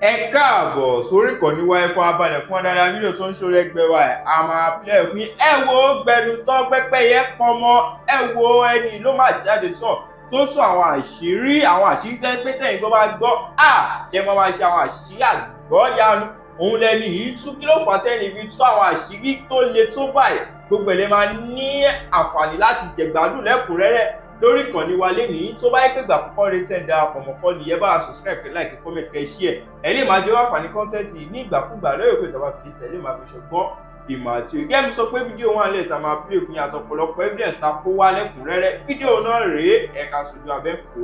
Ẹ káàbọ̀ sórí ìkànnì wa. Ẹ farabalẹ̀ fún adára fídíò tó ń ṣòro ẹgbẹ́ wa ẹ̀ a máa play fún yín. Ẹ wo gbẹnu tán, pẹ́pẹ́yẹ pọnmọ. Ẹ wo, ẹni ló máa jáde sọ tó sọ àwọn àṣírí, àwọn àṣírí sẹ́ pé tẹ̀yìn tó bá gbọ́ à lè máa ṣe àwọn àṣírí àgbọ́yanu. Òun lẹni yìí tú. Kí ló fà á tẹ́ni fi tú àwọn àṣírí tó le tó báyìí? Gbogbo ẹ̀ lè máa ní àǹfààní láti jẹ̀gbádùn lẹ́kùnrẹ́rẹ́ lórí ìkànnì wa lénìí. Tó bá yẹ pé ìgbà àkọ́kọ́ retí ẹ̀ darapọ̀ mọ́ kọ́ nìyẹn, bá a subscribe, kẹ́ like, comment, kẹ́ share. Ẹ lè máa jẹ́ àǹfààní content ní ìgbàkúgbà lórí ìpè tàbá fi tẹ̀lé máa fi ṣọgbọ́n ìmọ̀ àti òye. Gẹ́gẹ́ bí sọ pé fídíò wọn lè ta máa play fún yín àti ọ̀pọ̀lọpọ̀ evidence ta kó wá lẹ́kùnrẹ́rẹ́. Fídíò náà rèé, ẹ̀ka sojú abẹ́ kó.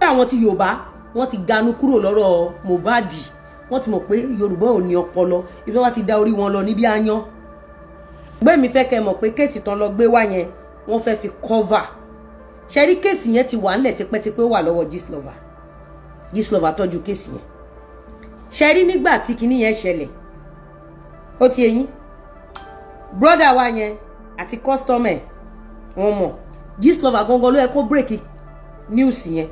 Àwọn ti Yorùbá, wọ́n ti ganu kúrò lọ́rọ̀ Mohbad. Wọ́n ti mọ̀ pé Yorùbá ò ní ọpọlọ. Ibi tí wọ́n ti da orí wọn lọ níbi áyán gbé mi fẹ́ kẹ́ mọ̀ pé case tán lọ gbé wá yẹn, wọ́n fẹ́ fi cover. Ṣe rí case yẹn ti wà ńlẹ̀ tipẹ́tipẹ́, ó wà lọ́wọ́ Gistlover. Gistlover tọ́jú case yẹn. Ṣe rí nígbà tí kinní yẹn ṣẹlẹ̀, ó ti eyín brother wa yẹn àti customer wọn mọ̀. Gistlover gangan ló yẹ kó break news yẹn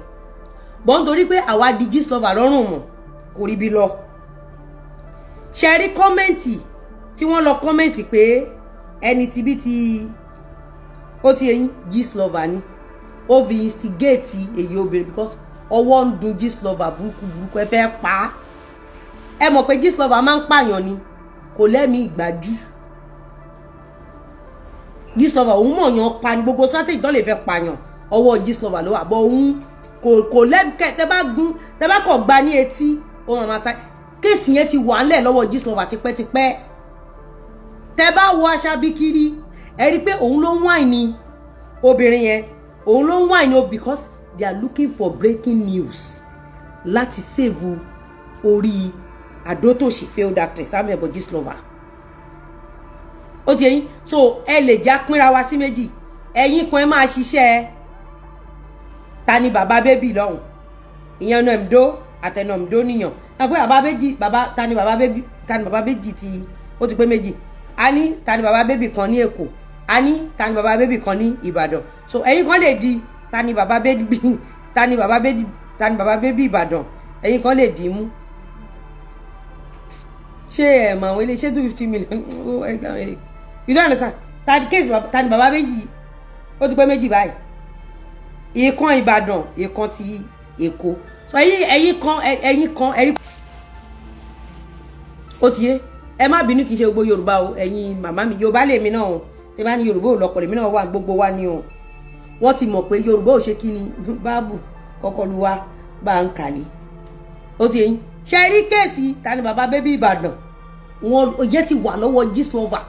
bọ́n, nítorí pé àwa di Gistlover lọ́rùn mọ̀, kò rí bí lọ. Ṣe rí comment tí wọ́n lọ comment pé ẹni tibí ti ó ti eyín Gistlover ni ó fi instigate èyí obìnrin, because ọwọ́ ń dun Gistlover burúkú burúkú. Ẹ fẹ́ pa á. Ẹ mọ̀ pé Gistlover máa ń pààyàn ni, kò lẹ́mìí ìgbájú. Gistlover, òun mọ̀ yàn pa ni. Gbogbo strategy tó lè fẹ́ pààyàn, ọwọ́ Gistlover ló wà bọ́. Òun kò lẹ́mìí. Tẹ́ bá gún, tẹ́ bá kọ̀ gba ní etí, ó máa ma sá. Case yẹn ti wà ńlẹ̀ lọ́wọ́ Gistlover tipẹ́tipẹ́. Tẹ́ bá wo Aṣábí kiri, ẹ rí i pé òun ló ń whine obìnrin yẹn, òun ló ń whine o, because they are looking for breaking news láti save orí àdótòṣì failed actress Amebo Gistlover. Ó ti yẹn, so ẹ lè já pínra wa sí méjì. Ẹ̀yin kan, ẹ máa ṣiṣẹ́ ta ni bàbá baby lọ́hùn, ìyẹn ọ̀nà ìdó àtẹnà ìdó níyàn àpé bàbá méjì, bàbá ta ni bàbá baby, ta ni bàbá méjì tí ó ti pé méjì. A ní ta ni bàbá baby kan ní Èkó, a ní ta ni bàbá baby kan ní Ìbàdàn. So ẹ̀yin kan lè di ta ni bàbá baby, ta ni bàbá baby, ta ni bàbá baby Ìbàdàn. Ẹ̀yin kan lè dì í mú. Ṣé ẹ mọ àwọn ilé ṣé 250 million ó ẹ gbà wọ́n? You don't understand. Ta ni case ta ni bàbá méjì, ó ti pé méjì báyìí, ìkan Ìbàdàn, ìkan ti Èkó. So ẹ̀yin kan ẹ̀yin, ó ti yé. Ẹ má bínú, kì í ṣe gbogbo Yorùbá o. Ẹ̀yin màmá mi, Yorùbá lèmi náà o. Ṣe bá ní Yorùbá ò lọ́pọ̀, lèmi náà wà, gbogbo wa ni o. Wọ́n ti mọ̀ pé Yorùbá ò ṣe kí ni báàbù kọ́kọ́ lu wa bá ń kàlí. Ó ti yẹn, ṣe rí case ta ni bàbá baby Ìbàdàn wọn yẹn ti wà lọ́wọ́ Gistlover.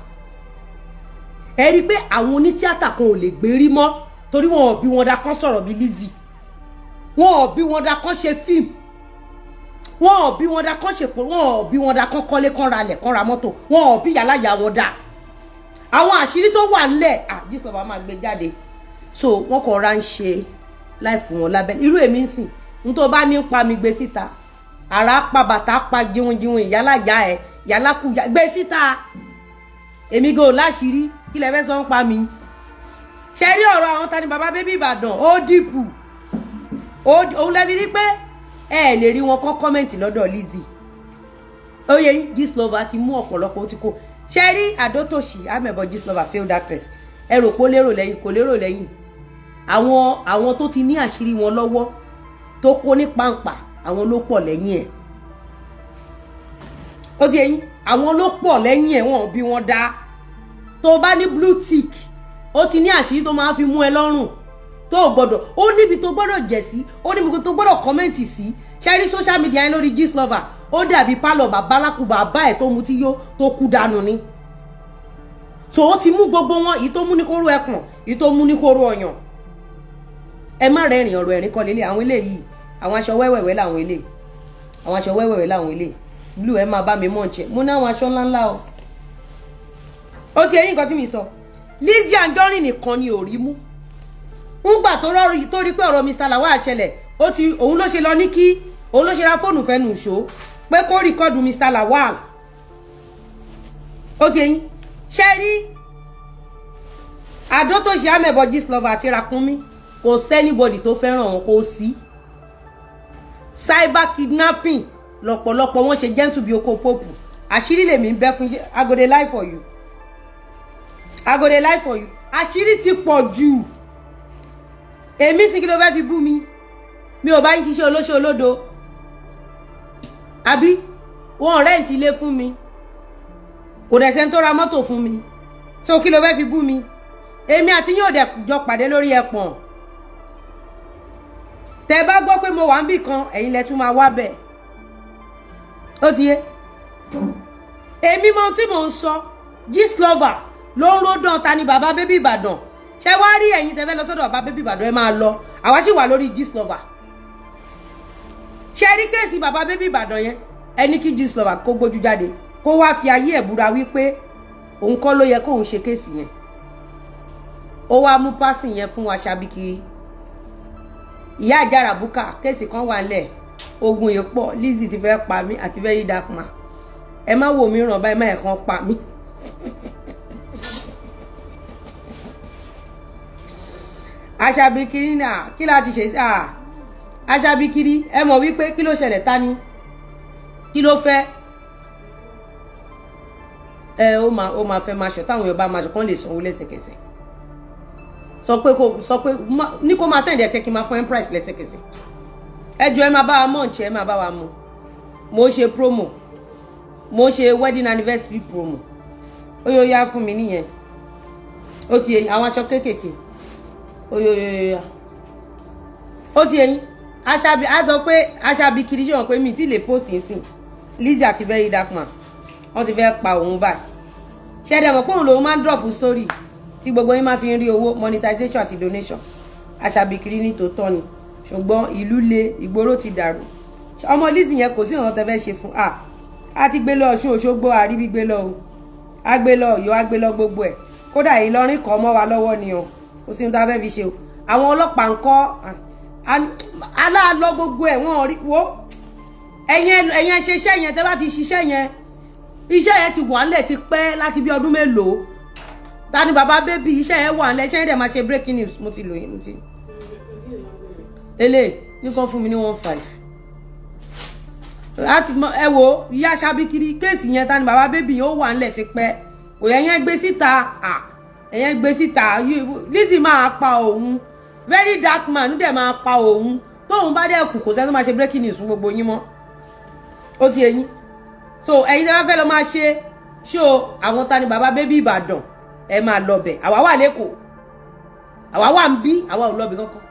Ẹ rí i pé àwọn onítíátà kan ò lè gbérí mọ́, torí wọn ò bí wọn da kán sọ̀rọ̀ bí Lizzy, wọn ò bí wọn da kán ṣe fíìmù, wọn ò bí wọn da kán ṣe pọ̀, wọn ò bí wọn da kán kọ́lé, kán ralẹ̀, kán ra mọ́tò. Wọn ò bí yàrá yà wọn dà. Àwọn àṣírí tó wà ńlẹ̀, ah, Gistlover máa gbé jáde. So wọn kàn ra ń ṣe láìfún wọn lábẹ́. Irú èmi ń sìn n tó bá ní ń pa mi, gbé síta. Àrà pa bàtà pa jíwìnjíwìn, ìyálà yá ẹ, yálà kù yá, gbé síta. Èmi gan ò láṣìírí. Kí lẹ fẹ́ sọ ń pa mi? Ṣe rí ọ̀rọ̀ àwọn tani bàbá baby Ìbàdàn, ó dìpù òun lẹ́bi rí pé ẹ lè rí wọn kọ́ comment lọ́dọ̀ Lizzy. Ó yẹ yín, Gistlover ti mú ọ̀pọ̀lọpọ̀, ó ti kó. Ṣe rí àdótòṣì Amebo Gistlover failed actress, ẹ rò pé ó lérò lẹ́yìn, kò lérò lẹ́yìn. Àwọn tó ti ní àṣírí wọn lọ́wọ́, tó kó ní pàǹpà, àwọn ló pọ̀ lẹ́yìn ẹ̀. Ó ti yẹn, àwọn ló pọ̀ lẹ́yìn ẹ̀. Wọ́n bí wọ́n dá tó bá ní blue tick, ó ti ní àṣírí tó máa fi mú ẹ lọ́rùn tó gbọ́dọ̀. Ó níbi tó gbọ́dọ̀ jẹ̀ sí, ó níbi tó gbọ́dọ̀ comment sí. Ṣe rí social media yẹn lórí Gistlover, ó dàbí pálọ̀ bàbálákú bàbá ẹ̀ tó mutí yó tó kú dànù ni. So ó ti mú gbogbo wọn, èyí tó mú ní kóró ẹkùn, èyí tó mú ní kóró ọyàn. Ẹ má rẹ́rìn, ọ̀rọ̀ ẹ̀rín kọ́ lélẹ̀. Àwọn eléyìí, àwọn aṣọ wẹ́wẹ̀wẹ́ làwọn eléyìí, àwọn aṣọ wẹ́wẹ̀wẹ́ làwọn eléyìí. Blue, ẹ máa bá mi mọ̀ ǹṣẹ́ mo ní àwọn aṣọ ńláńlá o. Ó ti eyín nǹkan tí mi sọ, Lizzy Anjorin nìkan ni ò rí mú. Ńgbà tó rọrí, tó rí pé ọ̀rọ̀ Mr. Lawal ṣẹlẹ̀, ó ti òun ló ṣe lọ ní kí òun ló ṣe ra fóònù fẹ́nu ṣó pé kó record Mr. Lawal. Ó ti eyín, ṣe rí àdó tó ṣe Amebo Gistlover àti Rakunmi, kò sí anybody tó fẹ́ràn wọn, kò sí. Cyber kidnapping. Lọ́pọ̀lọpọ̀ wọn ṣe gentle bí oko pope. Àṣírí lèmi ń bẹ́ fún. I go dey lie for you? I go dey lie for you? Àṣírí ti pọ̀ jù. Èmi sì, kí ló fẹ́ fi bú mi? Mi ò bá ń ṣiṣẹ́ olóṣó olódo, àbí wọn rent ilé fún mi? Kò dẹ̀ sẹ́ni tó ra mọ́tò fún mi, so kí ló fẹ́ fi bú mi? Èmi àti yín ò dẹ̀ jọ pàdé lórí ẹpọ̀n. Tẹ bá gbọ́ pé mo wà ń bì kan, ẹ̀yin lẹ tún máa wá bẹ̀. Ó ti yé èmi mọ ohun tí mò ń sọ. Gistlover ló ń ródàn ta ni bàbá bébí Ìbàdàn. Ṣé wá rí ẹ̀yin tẹ́ fẹ́ lọ sọ́dọ̀ bàbá bébí Ìbàdàn, ẹ máa lọ. Àwa sì wà lórí Gistlover. Ṣé rí case bàbá bébí Ìbàdàn yẹn, ẹni kí Gistlover kó gbójú jáde, kó wá fi ayé ẹ̀ búra wípé òun kọ́ ló yẹ kóun ṣe case yẹn. Ó wá mú pásì yẹn fún wa ṣàbíkiri ìyá àjàrà búkà. Case kan wà nílẹ̀, ogun yìí pọ̀. Lizzy ti fẹ́ pa mí àti Very Dark Man. Ẹ má wò mí ràn báyìí, má ẹ̀ kan pa mí. Aṣàbíkiri náà, kí la ti ṣe sí Aṣàbíkiri? Ẹ mọ̀ wípé kí ló ṣẹlẹ̀, ta ni kí ló fẹ́ ẹ? Ó máa fẹ́ máa ṣọ táwọn èèyàn bá máa ṣọ kán lè sanwó lẹ́sẹ̀kẹsẹ̀. Sọ pé kó sọ pé ní kó máa send ẹsẹ̀ kí n máa fún emprise lẹ́sẹ̀kẹsẹ̀. Ẹ jọ̀ọ́, ẹ máa bá wa mọ̀ ǹṣẹ́, ẹ máa bá wa mú. Mo ń ṣe promo, mo ń ṣe wedding anniversary promo. Ó yóò yá fún mi nìyẹn. Ó ti yẹn àwọn aṣọ kéékèèké. Ó yóò yóò yá. Ó ti yẹn aṣabi á sọ pé aṣabi kiri. Ṣé wọn pé mi ti lè post nsìn? Lizzy àti Very Dark Man, wọ́n ti fẹ́ pa òun báyìí. Ṣẹ́dẹ̀ mọ̀ pé òun lòun máa ń drop story tí gbogbo yín máa fi ń rí owó monetization àti donation? Aṣàbíkiri ní tòótọ́ ni, ṣùgbọ́n ìlú le, ìgboro ti dàrú. Ọmọ Lizzy yẹn, kò sí ìrànlọ́wọ́ tẹ́ fẹ́ ṣe fún a. A ti gbé lọ Ọ̀ṣun Òṣogbo, àríbí gbé lọ o, a gbé lọ Ọ̀yọ́, a gbé lọ gbogbo ẹ̀. Kódà Ìlọrin kọ́ mọ́ wa lọ́wọ́ ni o. Kò sí ní tá a fẹ́ fi ṣe o. Àwọn ọlọ́pàá ń kọ́ aláàlọ́ gbogbo ẹ̀, wọ́n rí wo. Ẹ̀yin ṣe iṣẹ́ yẹn. Tẹ́ bá ti ṣiṣẹ́ yẹn, iṣẹ́ yẹn ti wà ńlẹ̀ ti pẹ́ láti bí ọdún mélòó. Ta ni bàbá bébì? Iṣẹ́ yẹn wà ńlẹ̀, iṣẹ́ yẹn dẹ̀ máa ṣe breaking news. Mo ti lò yín, mo ti lélẹ̀ nìkan fún mi ní 1.5 láti mọ. Ẹ wo ìyá Ṣàbíkiri, case yẹn, ta ni bàbá bébì yẹn, ó wà ńlẹ̀ ti pẹ́. Kò yẹ yẹn gbé síta. Ẹ̀yẹn gbé síta, Lizzy máa pa òun, Very Dark Man dẹ̀ máa pa òun. Tóun bá dẹ̀ kù, kò sẹ́ni tó máa ṣe breaking news fún gbogbo yín mọ́. Ó ti yẹ yín. So ẹ̀yin tí wọ́n fẹ́ lọ máa ṣe ṣó àwọn ta ni bàbá bébí Ìbàdàn, ẹ máa lọ bẹ̀. Àwa wà lẹ́kọ̀ọ́, àwa wà ń bí, àwa ò lọ bì kankan.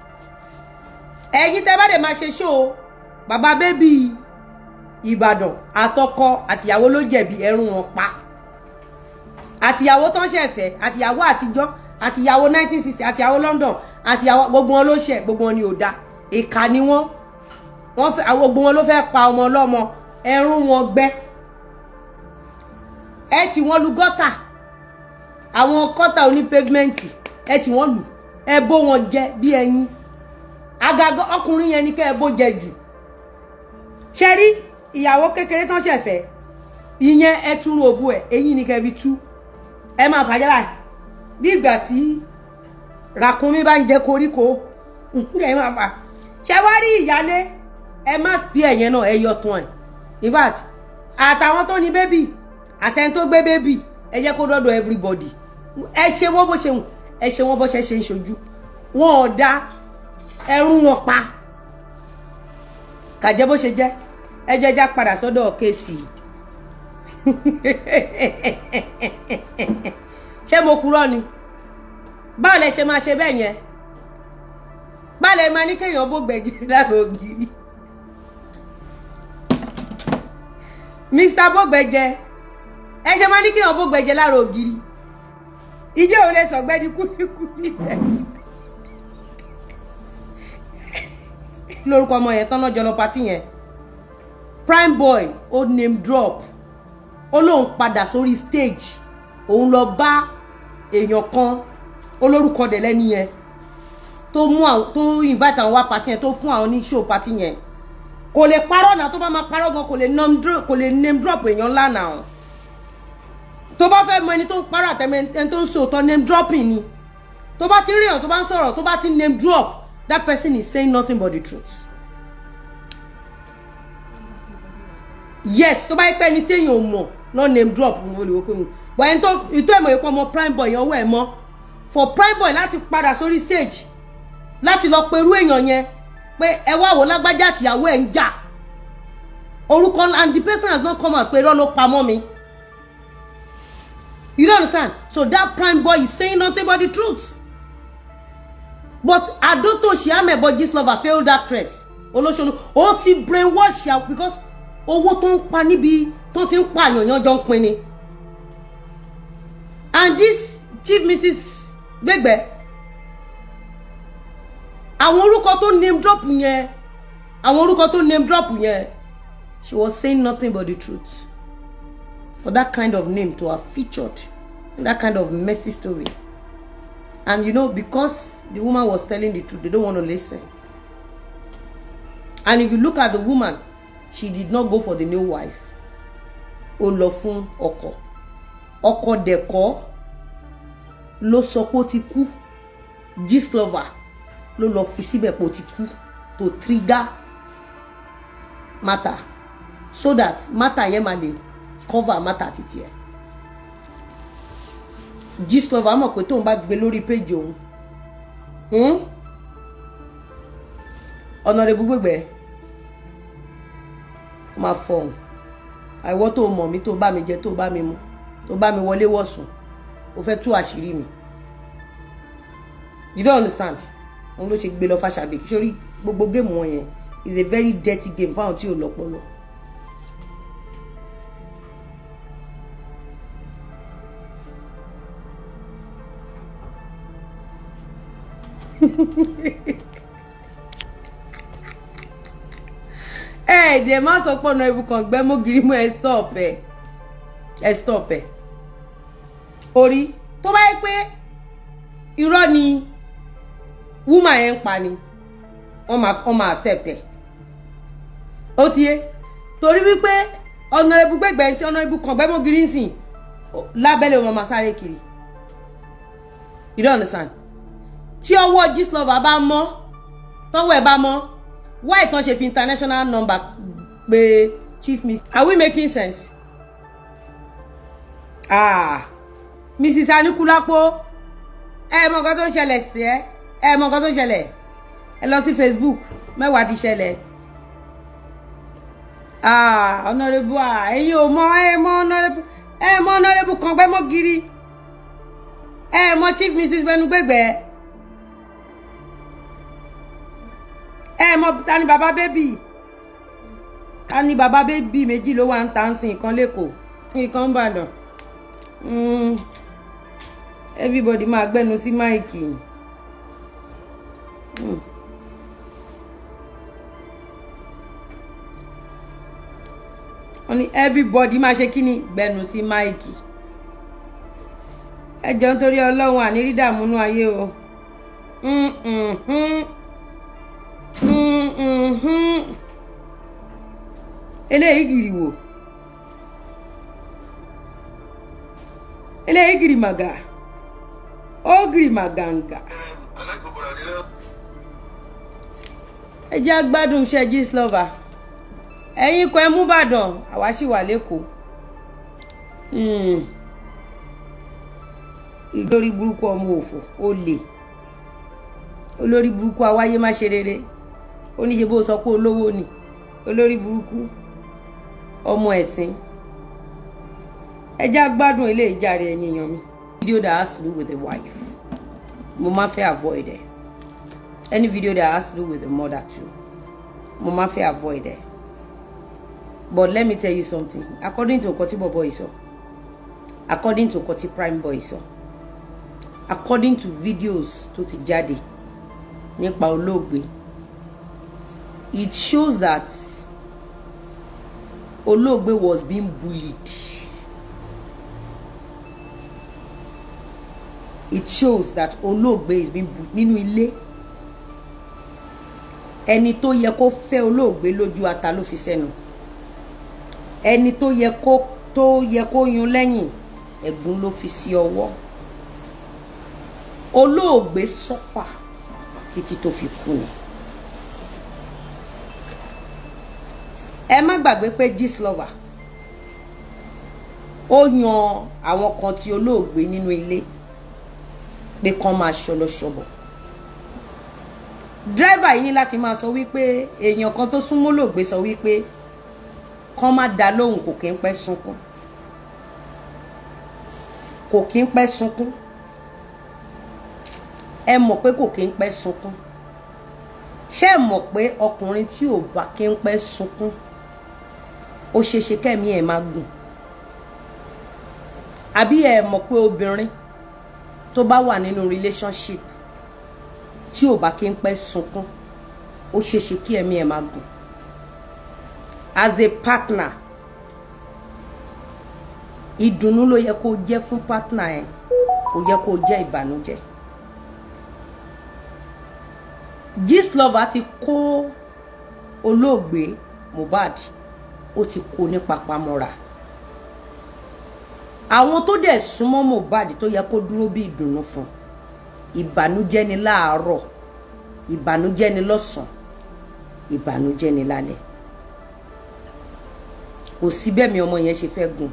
Ẹ̀yin tẹ́ bá dẹ̀ máa ṣe ṣó bàbá bébí Ìbàdàn, àtọkọ àtìyàwó ló jẹ̀bi, ẹrù wọn pa. Àtìyàwó tán ṣẹ̀fẹ̀, àtìyàwó àtijọ́, àtìyàwó 1960, àtìyàwó London, àtìyàwó, gbogbo wọn ló ṣẹ̀, gbogbo wọn ni ò da, ìkà ni wọ́n. Wọ́n fẹ́ àwọn, gbogbo wọn ló fẹ́ pa ọmọ ọlọ́mọ. Ẹrú wọn gbẹ, ẹ tí wọ́n lu gọ́tà, àwọn kọ́tà oní pavement, ẹ tí wọ́n lù, ẹ bó wọn jẹ bí ẹyin. Àgàgà ọkùnrin yẹn ni kẹ́ ẹ bó jẹ jù. Ṣe rí ìyàwó kékeré tán ṣẹ̀fẹ̀ ìyẹn, ẹ túrú òbú ẹ, eyín ni kẹ́ fi tú. Ẹ máa fàájá báyìí bí ìgbà tí ràkúnmí bá ń jẹ koríko, ẹ máa fà. Ṣe wá rí ìyálé, ẹ má bí ẹ̀yẹn náà, ẹ yọ tán ẹ̀. In fact, àtàwọn tó ní baby, àtẹni tó gbé baby, ẹ jẹ́ kó dọ́dọ̀ everybody. Ẹ ṣe wọ́n bó ṣe wù, ẹ ṣe wọ́n bó ṣe ṣe ń ṣojú wọn ò da, ẹrú wọn pa. Kàjẹ́ bó ṣe jẹ́. Ẹ jẹ́ já padà sọ́dọ̀ case. Ṣé mo purọ́ ni? Báwo lẹ ṣe máa ṣe bẹ́ẹ̀ yẹn? Báwo lẹ máa ní kéèyàn bó gbẹ̀jẹ̀ lára ògiri? Mr Bógbẹ̀jẹ, ẹ ṣe máa ní kéèyàn bó gbẹ̀jẹ̀ lára ògiri? Ìjẹ́ òun lè sọ̀gbẹ́ni kúlíkúlí tẹ̀ lórúkọ ọmọ yẹn tán lọ́jọ́ lọ party yẹn. Prime Boy ó name drop, ó lóun padà sórí stage, òun lọ bá èèyàn kan olórúkọ dẹ̀ lẹ́ni yẹn tó mú àwọn tó invite àwọn wá party yẹn, tó fún àwọn ní show party yẹn. Kò lè parọ́ náà. Tó bá máa parọ́ gan, kò lè name drop èèyàn ńlá náà. Tó bá fẹ́ mọ ẹni tó ń parọ́ àtẹ̀mọ ẹni tó ń sòótọ́, name dropping ni. Tó bá ti rí èèyàn tó bá ń sọ̀rọ̀, tó bá ti name drop, that person is saying nothing but the truth. Yes, tó bá yẹ pé ẹni tí èèyàn ò mọ̀ náà name drop, mo lè wò pé mo, but ẹni tó ìtọ́ ẹ̀mọ̀ yìí pọ̀ ọmọ Prime Boy yẹn, ọwọ́ ẹ̀ mọ́ for Prime Boy láti padà sórí stage láti lọ perú èèyàn yẹn pé ẹ wá wò, lágbájá àtìyàwó ẹ̀ ń jà orúkọ, and the person has not come out pé irọ́ ló pamọ́ mi. You don't understand? So that Prime Boy is saying nothing but the truth. But Adotoshi Amebo Gistlover, failed actress, olóṣèlú, ó ti brainwash ya because owó tó ń pa níbi tó ti ń pa àyànyàn jọ ń pin ni. And this Chief Mrs. Gbẹgbẹ, àwọn orúkọ tó name drop yẹn, àwọn orúkọ tó name drop yẹn, she was saying nothing but the truth for that kind of name to have featured in that kind of messy story. And you know, because the woman was telling the truth, they don't want to listen. And if you look at the woman, she did not go for the new wife. Ó lọ fún ọkọ. Ọkọ dẹ̀kọ́ ló sọ pé ó ti kú. Gistlover ló lọ fi síbẹ̀ pé ó ti kú to trigger matter so that matter yẹn máa lè cover matter títí ẹ̀. Gistlover mọ̀ pé tóun bá gbé lórí péjì òun, Honorable Gbẹgbẹ máa fọhùn. Àìwọ́ tó mọ̀ mí, tó bá mi jẹ, tó bá mi mu, tó bá mi wọlé wọ̀sùn, ó fẹ́ tú àṣírí mi. You don't understand? Òun ló ṣe gbé lọ fàṣàbí sórí gbogbo game wọn yẹn is a very dirty game fáwọn tí ò lọ́pọlọ. Ẹ ẹ̀dẹ̀ má sọ pé ọ̀nà ibùkàn gbẹ́ mọ́gìrì mọ́. Ẹ stop ẹ, ẹ stop ẹ. Orí tó bá yẹ pé irọ́ ni woman yẹn ń pa ni, wọ́n máa accept ẹ̀. Ó ti yé, torí wípé Honorable Gbẹgbẹ sí Honorable kan gbẹ́mọ́gìrì ń sìn lábẹ́lẹ̀, wọn máa sáré kiri. You don't understand? Tí ọwọ́ Gistlover bá mọ́, tọ́wọ́ ẹ̀ bá mọ́, why tán ṣe fi international number pé Chief Miss? Are we making sense? Ah, Mrs. Anikulapo, ẹ mọ nǹkan tó ń ṣẹlẹ̀ sí ẹ. Ẹ mọ nǹkan tó ń ṣẹlẹ̀. Ẹ lọ sí Facebook, mẹ́wàá ti ṣẹlẹ̀. Ah, Honorable, ah, ẹ̀yin ò mọ. Ẹ mọ Honorable, ẹ mọ Honorable kan gbẹ́mọ́gìrì, ẹ mọ Chief Mrs. Bẹnugbẹgbẹ, ẹ mọ ta ni bàbá baby, ta ni bàbá baby méjì ló wà ń ta ń sin, ìkan lẹ́kọ̀ọ́, ìkan ń bàdàn. Everybody máa gbẹ́nu sí mic. Wọ́n ní everybody máa ṣe kí ni, gbẹ́nu sí mic. Ẹ jọ̀ọ́, nítorí Ọlọ́run, àní rí dààmú nú ayé o. Eléyìí gìrì wò, eléyìí gìrì màgà, ó gìrì màgàǹgà. Ẹ jẹ́ agbádùn iṣẹ́ Gistlover. Ẹ̀yin kọ ẹ mú Ìbàdàn, àwa sì wà lẹ́kọ̀ọ́. Ìgbórí burúkú, ọmọ òfò, olè, olórí burúkú, awáyé má ṣe rere. Ó ní ṣe bó sọ pé olówó ni, olórí burúkú, ọmọ ẹ̀sìn. Ẹ jẹ́ agbádùn ilé ìjàre, ẹ̀yin èèyàn mi. Video that has to do with the wife, mo máa fẹ́ avoid ẹ̀. Any video that has to do with the mother too, mo máa fẹ́ avoid ẹ̀. But let me tell you something. According to nǹkan tí bọ̀bọ̀ yìí sọ, according to nǹkan tí Prime Boy sọ, according to videos tó ti jáde nípa olóògbé, it shows that olóògbé was being bullied. It shows that olóògbé is being bullied nínú ilé. Ẹni tó yẹ kó fẹ́ olóògbé lójú, ata ló fi sẹ́nu. Ẹni tó yẹ kó yún lẹ́yìn, ẹ̀gún ló fi sí ọwọ́. Olóògbé suffer títí tó fi kú ni. Ẹ má gbàgbé pé Gistlover ó yan àwọn kan tí olóògbé nínú ilé pé kán máa ṣọlọṣọbọ. Driver yìí ní láti máa sọ wípé èèyàn kan tó súnmọ́ olóògbé sọ wípé kán má dá lóhùn, kò kí ń pẹ́ sunkún, kò kí ń pẹ́ sunkún. Ẹ mọ̀ pé kò kí ń pẹ́ sunkún. Ṣé ẹ mọ̀ pé ọkùnrin tí ò bá kí ń pẹ́ sunkún, ó ṣeéṣe kẹ́mi ẹ̀ máa gùn? Àbí ẹ mọ̀ pé obìnrin tó bá wà nínú relationship tí ò bá kí ń pẹ́ sunkún, ó ṣeéṣe kí ẹ̀mí ẹ̀ máa gùn? As a partner, ìdùnnú ló yẹ kó jẹ́ fún partner ẹ̀, kò yẹ kó jẹ́ ìbànújẹ́. Gistlover ti kó olóògbé Mohbad, ó ti kó ní papamọ́ra. Àwọn tó dẹ̀ súnmọ́ Mohbad tó yẹ kó dúró bí ìdùnnú fún, ìbànújẹ́ ni láàárọ̀, ìbànújẹ́ ni lọ́sàn-án, ìbànújẹ́ ni lálẹ́. Kò sí bẹ́ẹ̀ mi ọmọ yẹn ṣe fẹ́ gùn.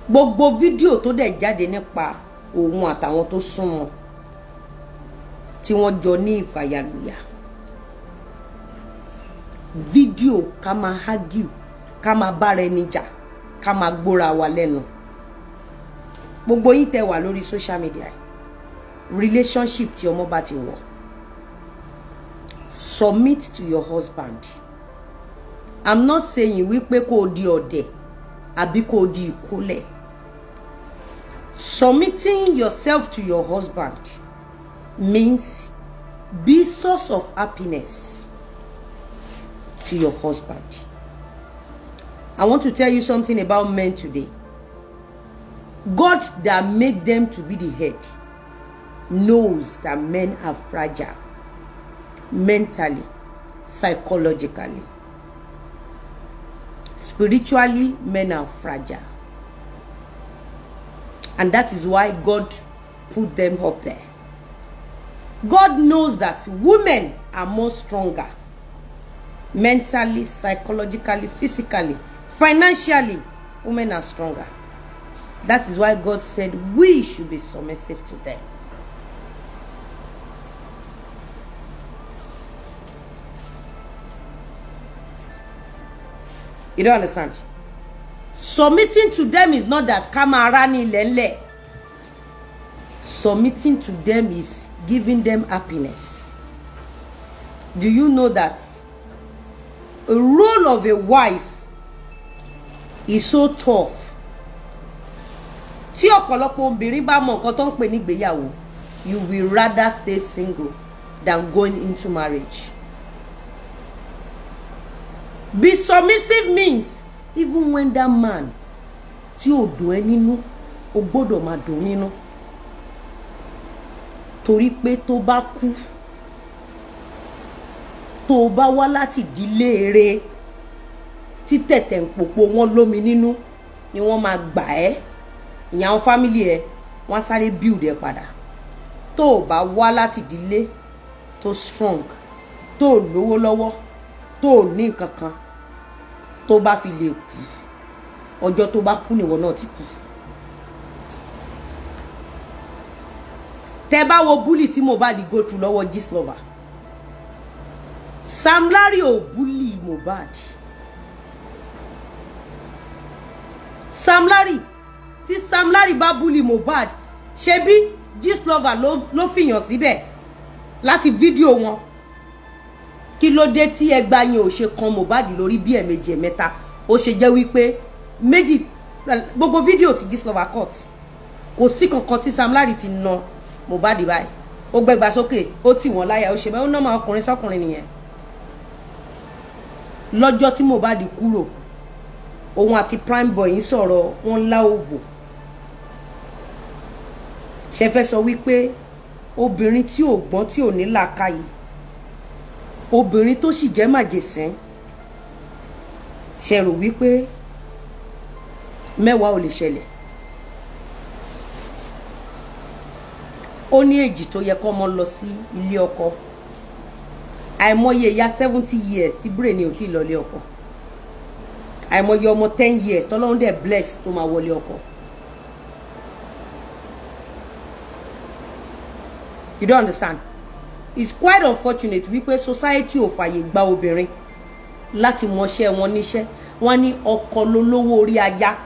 Gbogbo fídíò tó dẹ̀ jáde nípa òun àtàwọn tó súnmọ́ tí wọ́n jọ ní ìfàyàlùyà, fídíò ká máa argue, ká máa bára ẹni jà, ká máa gbóra wa lẹ́nu. Gbogbo yín tẹ́ wà lórí social media, relationship tí ọmọ bá ti wọ̀, submit to your husband. I'm not saying wípé kó o di ọ̀dẹ̀ àbí kó o di ìkólẹ̀. Submitting yourself to your husband means be source of happiness to your husband. I want to tell you something about men today. God that make them to be the head knows that men are fragile mentally, psychologically, spiritually. Men are fragile, and that is why God put them up there. God knows that women are more stronger mentally, psychologically, physically, financially. Women are stronger. That is why God said we should be submissive to them. You don't understand? Submitting to them is not that ká máa rá ní ilẹ̀ ńlẹ̀. Submitting to them is giving them happiness. Do you know that a role of a wife is so tough? Tí ọ̀pọ̀lọpọ̀ obìnrin bá mọ nǹkan tó ń pè ní ìgbéyàwó, you will rather stay single than going into marriage. Be submissive means even when that man tí ò dùn ẹ́ nínú, o gbọ́dọ̀ máa dùn nínú, torí pé tó bá kú, tó o bá wá láti ìdílé eré tí tẹ̀tẹ̀ ń pòpò wọn lómi nínú ni wọ́n máa gbà ẹ́. Ìyẹn àwọn family ẹ, wọ́n á sáré build ẹ padà. Tó o bá wá láti ìdílé tó strong, tó o lówó lọ́wọ́, tó o ní nǹkan kan, tó bá fi lè kú, ọjọ́ tó bá kú nìwọ náà ti kú. Tẹ bá wo bully tí Mohbad go through lọ́wọ́ Gistlover, Sam Larry ò bully Mohbad. Sam Larry, tí Sam Larry bá bully Mohbad, ṣebí Gistlover ló fìyàn síbẹ̀ láti fídíò wọn. Kí ló dé tí ẹgba yẹn ò ṣe kan Mohbad lórí bí ẹ̀ẹ̀mejì, ẹ̀mẹ́ta? Ó ṣe jẹ́ wípé méjì gbogbo fídíò tí Gistlover cut, kò sí kankan tí Sam Larry ti na Mohbad báyìí. Ó gbẹgbà sókè, ó tì wọ́n láyà, ó ṣe báyìí, ó nọ́mà ọkùnrin sọ́kùnrin nìyẹn. Lọ́jọ́ tí Mohbad kúrò, òun àti Prime Boy ń sọ̀rọ̀, wọn ńlá òbò. Ṣe fẹ́ sọ wípé obìnrin tí ò gbọ́n, tí ò ní làákàyè, obìnrin tó sì jẹ́ màjèsín, ṣe rò wípé mẹ́wàá ò lè ṣẹlẹ̀? Ó ní èjì tó yẹ kọ́mọ lọ sí ilé ọkọ. Àìmọye ìyá 70 years tí brain ò tí ì lọlé ọkọ, àìmọye ọmọ 10 years tọ́lọ́run dẹ̀ bless tó máa wọlé ọkọ. You don't understand. It's quite unfortunate wípé society ò fàyè gba obìnrin láti mọṣẹ́ wọn níṣẹ́. Wọ́n ní ọkọ lólówó orí aya,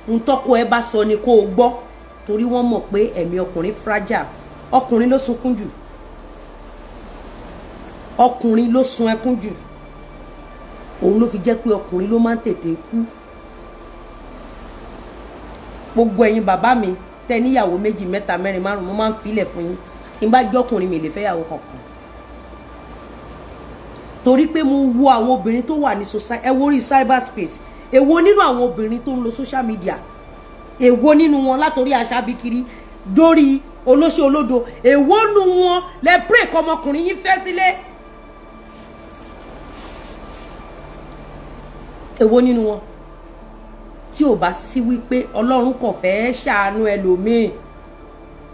ntọ́kọ ẹ bá sọ ni kó o gbọ́, torí wọ́n mọ̀ pé ẹ̀mí ọkùnrin fragile. Ọkùnrin ló sunkún jù, ọkùnrin ló sun ẹkún jù. Òun ló fi jẹ́ pé ọkùnrin ló máa ń tètè kú. Gbogbo ẹ̀yin bàbá mi tẹ níyàwó méjì, mẹ́ta, mẹ́rin, márùn, mo máa ń filẹ̀ fún yín. Tí n bá jọ́kùnrin, mi lè fẹ́yàwó kankan, torí pé mo wo àwọn obìnrin tó wà ní society. Ẹ wo orí cyberspace, èwo nínú àwọn obìnrin tó ń lo social media, èwo nínú wọn, látòrí aṣábíkiri dórí olóṣè olódo, èwo nínú wọn lẹ pray kọmọkùnrin yín fẹ́ sílé? Èwo nínú wọn? Tí ò bá sí wípé Ọlọ́run kò fẹ́ ṣàánú ẹlòmíì,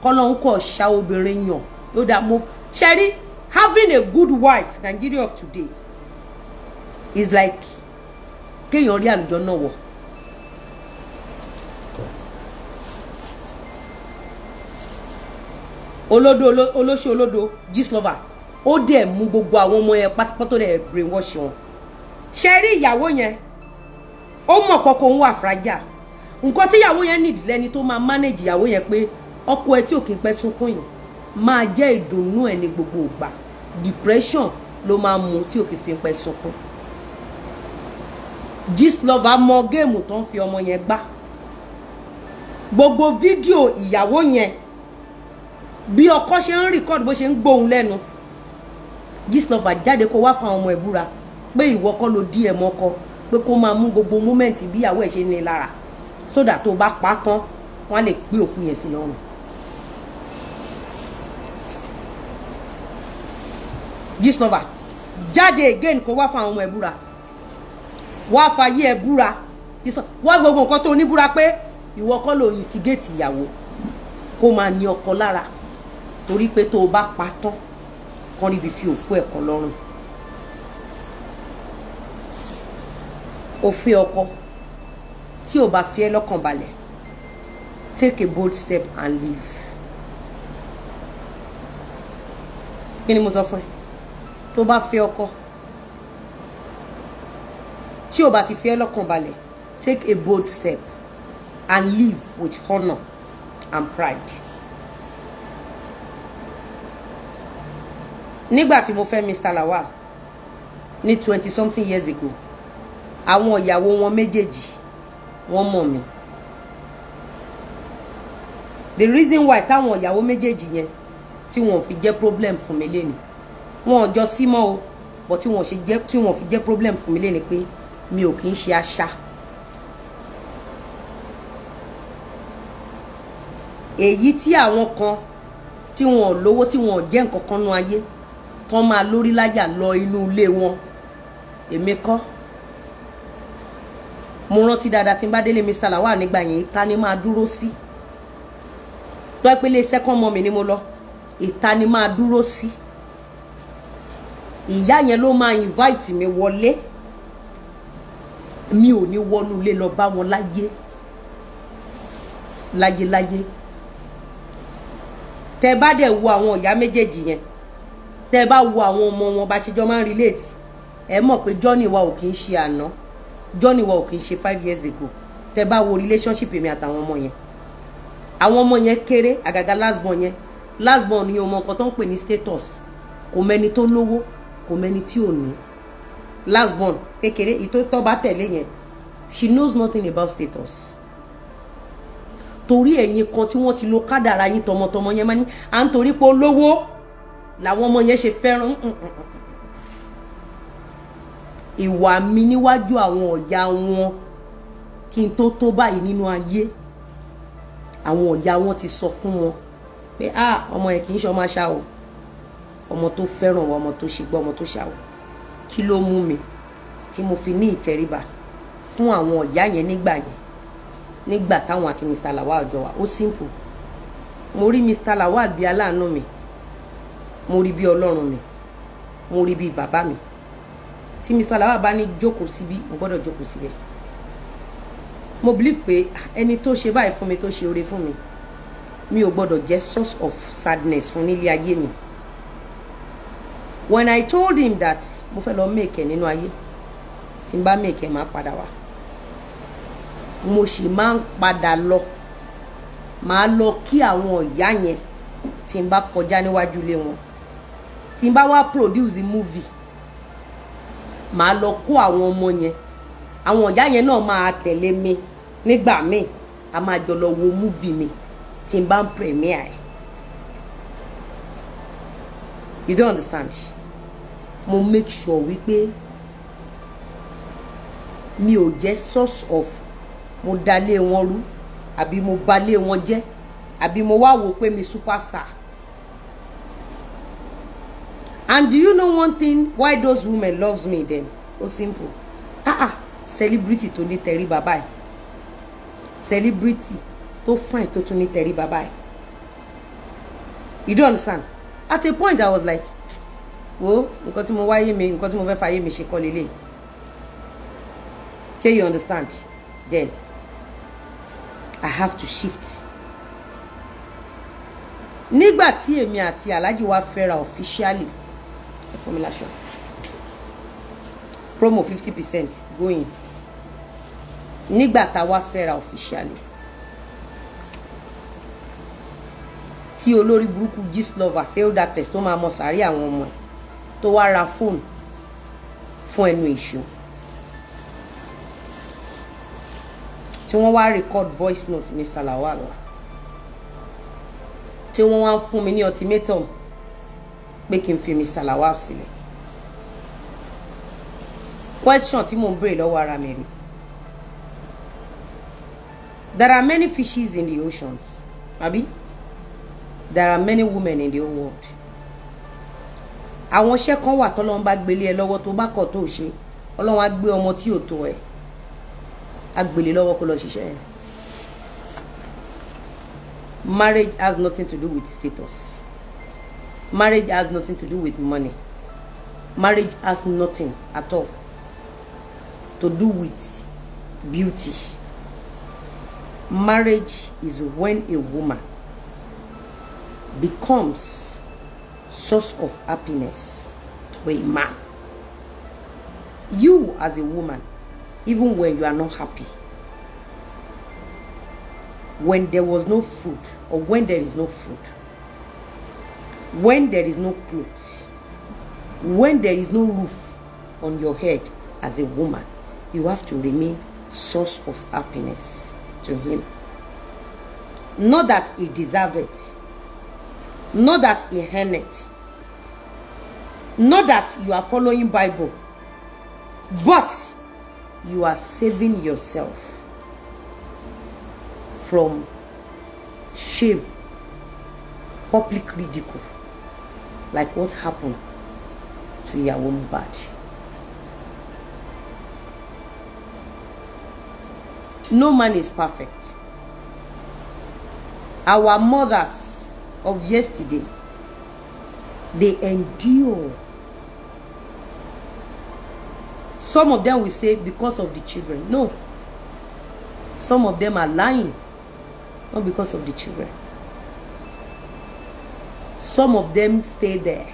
kọ́lọ́run kò ṣá obìnrin yàn yóò dá mo ṣe rí. Having a good wife, Nigeria of today, is like kéèyàn rí àlùjọ náà wọ̀. Olódo, olóṣè olódo, Gistlover, ó dẹ̀ mú gbogbo àwọn ọmọ yẹn pátápátá, dẹ̀ brainwash wọn. Ṣe rí ìyàwó yẹn, ó mọ̀ pọ́kọ òun wà fragile. Nǹkan tí ìyàwó yẹn nídìí lẹ́ni tó máa manage ìyàwó yẹn, pé ọkọ ẹ tí ò kí ń pẹ́ sunkún yìí máa jẹ́ ìdùnnú ẹ̀ ní gbogbo ìgbà. Depression ló máa mú tí ò kí fi ń pẹ́ sunkún. Gistlover mọ game tó ń fi ọmọ yẹn gbá. Gbogbo fídíò ìyàwó yẹn, bí ọkọ ṣe ń record, bó ṣe ń gbóhùn lẹ́nu Gistlover, jáde kó wá fún àwọn ọmọ ẹ̀ búra pé ìwọ kọ́ ló dí ẹ̀ mọ́kọ, pé kó máa mú gbogbo moment bí ìyàwó ẹ̀ ṣe ní lára, sódà tó bá pa á tán, wọ́n á lè gbé òkú yẹn sí lọ́rùn. Gistlover, jáde again, kó wá fún àwọn ọmọ ẹ̀ búra, wá fàyè ẹ̀ búra, wá gbogbo nǹkan tó ní búra pé ìwọ kọ́ ló instigate ìyàwó kó máa ní ọkọ lára, torí pé tó o bá pa tán, kán ríbi fi òkú ẹ̀ kọ́ lọ́rùn. Ó fẹ́ ọkọ tí ò bá fi ẹ́ lọ́kàn balẹ̀, take a bold step and leave. Kí ni mo sọ fún ẹ? Tó bá fẹ́ ọkọ tí ò bá ti fi ẹ́ lọ́kàn balẹ̀, take a bold step and live with honour and pride. Nígbà tí mo fẹ́ Mr. Lawal ní 20 something years ago, àwọn ìyàwó wọn méjèèjì, wọ́n mọ̀ mí. The reason why táwọn ìyàwó méjèèjì yẹn tí wọn fi jẹ́ problem fún mi lénìí, wọn ò jọ sí mọ́ o, but tí wọn fi jẹ́ problem fún mi lénìí pé mi ò kì í ṣe àṣà. Èyí tí àwọn kan tí wọn ò lówó, tí wọn ò jẹ́ nǹkan kan nú ayé, tán máa lórí láyà lọ inú ilé wọn, èmi kọ́. Mo rántí dáadáa, tí n bá délé Mr. Lawal nígbà yẹn, ìta ni máa dúró sí. Tó ẹ pé lé second mummy ni mo lọ, ìta ni máa dúró sí. Ìyá yẹn ló máa invite mi wọlé. Mi ò ní wọnú ilé lọ bá wọn láyé láyé láyé. Tẹ bá dẹ̀ wo àwọn ìyá méjèèjì yẹn, tẹ bá wo àwọn ọmọ wọn, bá ṣe jọ máa ń relate, ẹ mọ̀ pé journey wa ò kì í ṣe àná, journey wa ò kì í ṣe 5 years ago. Tẹ bá wo relationship èmi àtàwọn ọmọ yẹn, àwọn ọmọ yẹn kéré, àgàgà last born yẹn. Last born ni ọmọ nǹkan tó ń pè ní status. Kò mẹ́ni tó lówó, kò mẹ́ni tí ò ní. Last born kékeré ìtò tó bá tẹ̀lé yẹn, she knows nothing about status, torí ẹ̀yin kan tí wọ́n ti lo kádàrá yín tọmọtọmọ yẹn máa ní à ń torí pé olówó làwọn ọmọ yẹn ṣe fẹ́ràn ìwà mi níwájú àwọn ọ̀yà wọn. Kí n tó tó báyìí nínú ayé, àwọn ọ̀yà wọn ti sọ fún wọn pé, "Ah, ọmọ yẹn kì í ṣe ọmọ àṣà o, ọmọ tó fẹ́ràn wa, ọmọ tó ṣe gbọ́, ọmọ tó ṣàwọ̀." Kí ló mú mi tí mo fi ní ìtẹríba fún àwọn ọ̀yà yẹn nígbà yẹn, nígbà táwọn àti Mr. Lawal jọ wà? Ó simple. Mo rí Mr. Lawal bí aláàánú mi, mo rí bí ọlọ́run mi. Mo rí bíi bàbá mi. Tí Mr. Lawal bá ní jókòó síbí, mo gbọ́dọ̀ jókòó síbẹ̀. Mo believe pé ẹni tó ṣe báyìí fún mi, tó ṣe oore fún mi, mi ò gbọ́dọ̀ jẹ́ source of sadness fún nílé ayé mi. When I told him that mo fẹ́ lọ make ẹ̀ nínú ayé, tí n bá make ẹ̀, máa padà wá. Mo sì máa ń padà lọ, màá lọ kí àwọn ìyá yẹn. Tí n bá kọjá níwájú ilé wọn, tí n bá wá produce movie, màá lọ kó àwọn ọmọ yẹn. Àwọn ìyá yẹn náà máa tẹ̀lé mi. Nígbà míì, a máa jọ lọ wo movie mi tí n bá ń premiere ẹ̀. You don't understand. Mo make sure wípé mi ò jẹ́ source of mo dalé wọn rú, àbí mo balé wọn jẹ́, àbí mo wá wò pé mi superstar. And do you know one thing why those women loves me then? Ó simple. Ah ah, celebrity tó ní tẹríba báyìí, celebrity tó fine, tó tún ní tẹríba báyìí. You don't understand. At a point I was like, wo, nǹkan tí mo wáyé mi, nǹkan tí mo fẹ́ fàyè mi ṣe kọ́ lélẹ̀. Ṣé you understand? Then I have to shift. Nígbà tí èmi àti Alhaji wa fẹ́ra officially, ẹ fún mi láṣọ, promo 50% going. Nígbà tá a wá fẹ́ra officially, tí olórí burúkú Gistlover, failed actress, tó máa mọ sàárì àwọn ọmọ ẹ̀, tó wá ra fóònù fún ẹnu ìṣó, tí wọ́n wá record voice note Mr. Lawal, tí wọ́n wá ń fún mi ní ultimatum pé kí n fi Mr. Lawal sílẹ̀, question tí mò ń béèrè lọ́wọ́ ara mi rí: there are many fishes in the oceans, àbí? There are many women in the whole world. Àwọn iṣẹ́ kan wà tọ́lọ́run bá gbélé ẹ lọ́wọ́, tó bá kọ̀ tó ṣe, Ọlọ́run á gbé ọmọ tí ò tó ẹ, á gbélé lọ́wọ́ kó lọ ṣiṣẹ́ ẹ. Marriage has nothing to do with status. Marriage has nothing to do with money. Marriage has nothing at all to do with beauty. Marriage is when a woman becomes source of happiness to a man. You as a woman, even when you are not happy, when there was no food or when there is no food, when there is no clothes, when there is no roof on your head, as a woman, you have to remain source of happiness to him. Not that he deserve it, not that he earned it, not that you are following Bible, but you are saving yourself from shame, public ridicule, like what happened to Ìyàwó Mohbad. No man is perfect. Our mothers of yesterday, they endure. Some of them will say because of the children. No. Some of them are lying, not because of the children. Some of them stay there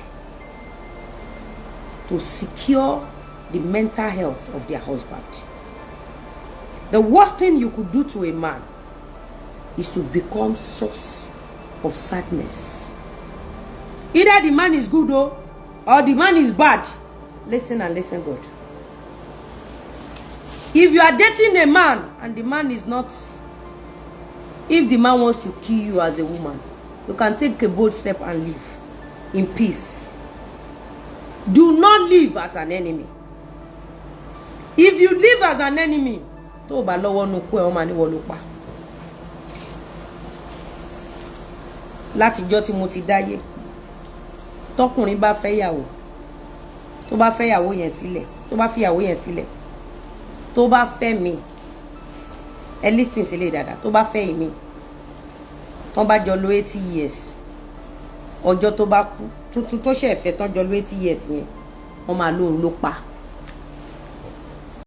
to secure the mental health of their husband. The worst thing you could do to a man is to become source of sadness. Either the man is good oh, or the man is bad. Listen and listen good. If you are dating a man and the man is not, if the man wants to kill you as a woman, you can take a bold step and leave in peace. Do not live as an enemy. If you live as an enemy, tó o bá lọ́wọ́ nu kú ẹ̀, wọ́n máa ní wọ́n ló pa. Látijọ́ tí mo ti dáyé, tọkùnrin bá fẹ́ yàwó, tó bá fẹ́ yàwó yẹn sílẹ̀, tó bá fi yàwó yẹn sílẹ̀, tó bá fẹ́ mi, ẹ listen sílẹ̀ dáadáa, tó bá fẹ́ mi, tán bá jọ lò 80 years, ọjọ́ tó bá kú, tuntun tó ṣẹ̀ fẹ́ tán jọ lò 80 years yẹn. Wọ́n máa lóun ló pa.